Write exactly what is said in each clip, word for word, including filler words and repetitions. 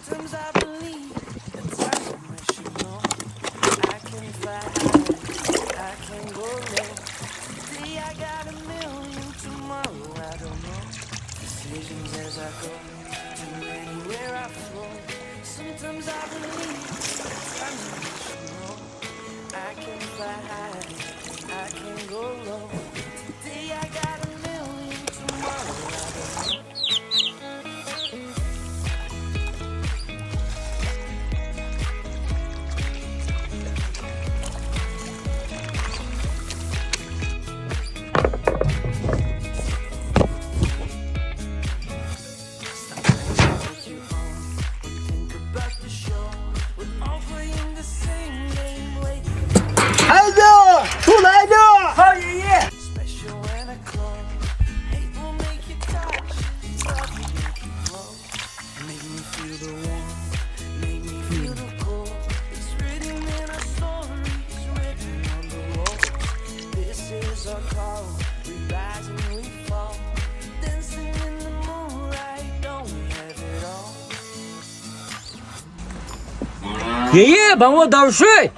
Sometimes I believe, at times I'm rational. I can fly high, I can go low. Today I got a million, tomorrow I don't know. Decisions as I go, to anywhere I flow. Sometimes I believe, at times I'm rational. I can fly high, I can go low. Today I got a million, tomorrow I don't know. ཡེ་ཡེ། བང་བོ་དར་ཤོས།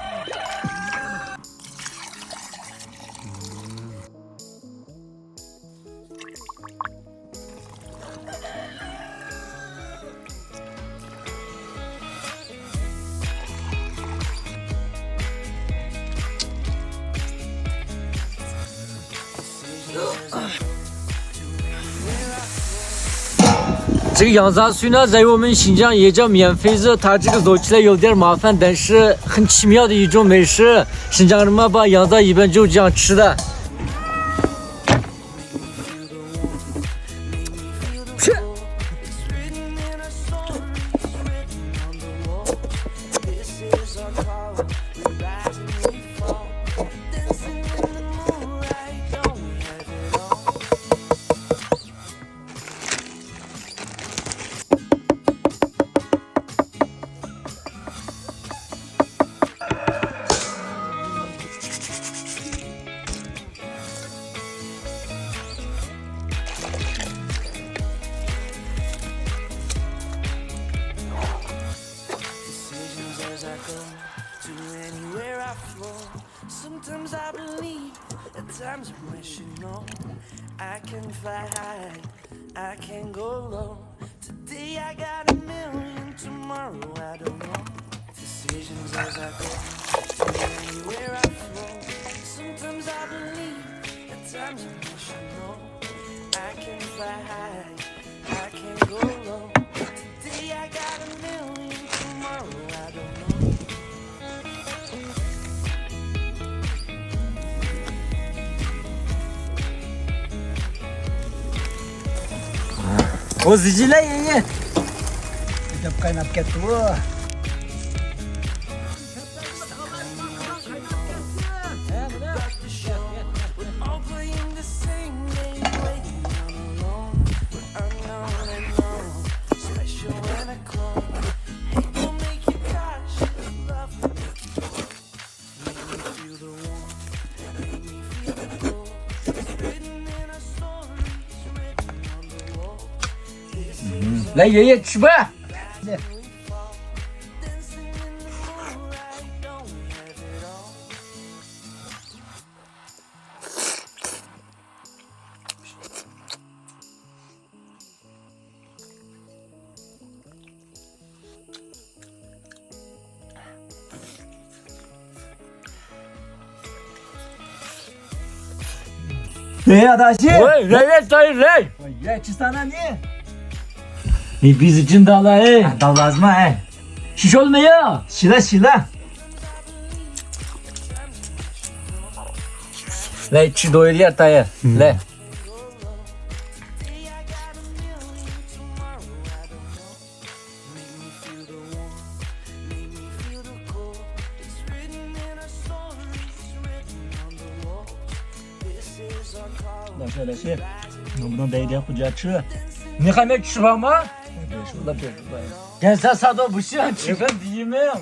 这个羊杂碎呢，在我们新疆也叫面粉子，它这个做起来有点麻烦，但是很奇妙的一种美食。新疆人嘛，把羊杂一般就这样吃的。Sometimes I believe, at times I'm rational. I can fly high, I can go low. Today I got a million, tomorrow I don't know. Decisions as I go, to anywhere I flow. Sometimes I believe, at times I'm rational. I can fly high, I can go low. Today I got a million, tomorrow I don't know. ئۇ زىچىلە يېڭى. ئەجەب قايناپ كەتتى بۇ. لا، يا، يا، تشبع. ھەي، ئاداشى! ۋاي، رەي، رەي، سايىن، رەي! ۋاي، يە، چىسانا نى؟ ھەي، بىز ئۈچۈن دالا، ھەي! دالازما، ھەي! شىش ئولما يا! شىلا، شىلا! رەي، چى دويليا تايا، رەي! داشا، داشا. بۇنىڭ دەيدىغان خوجاچى. نېخەمەك چۈشۈپ ئالما. بەش يولدا، بەش يولدا. گەلسە سادو بۇشۇ، چىقىپ دېيىمەن.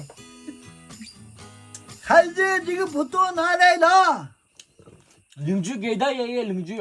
خەنزىردىكى بۇتۇن ئالايلا. لىڭجۈ گەيدا، يە، يە، لىڭجۈ.